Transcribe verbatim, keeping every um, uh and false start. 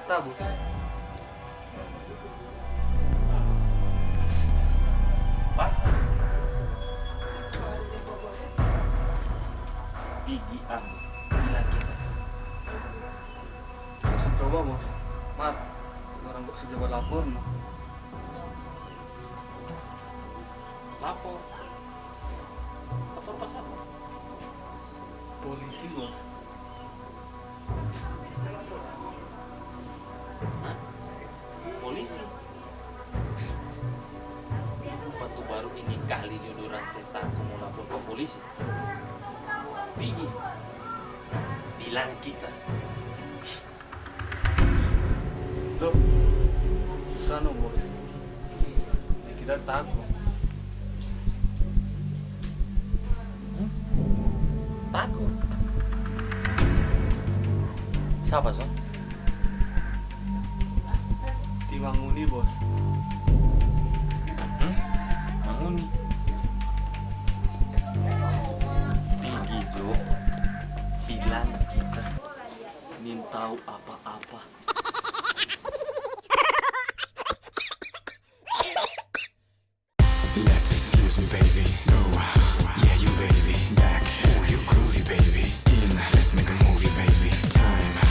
Tabus. Pigi, Ang, bilang kita. Kita so coba, Bos. Mar, orang Bos so coba lapor, no. Lapor? Lapor pa sapa? Polisi, Bos. Hah? Polisi? Rupa tu baru ini kali jo dorang se tako mo lapor pa polisi. Pigi, bilang kita. Doh, susah no, Bos. Kita tako. Hmm? Tako? Sapa so? Ti Manguni, Bos. Hmm? Manguni? Pigi jo, bilang kita nintau apa-apa. Excuse me, baby.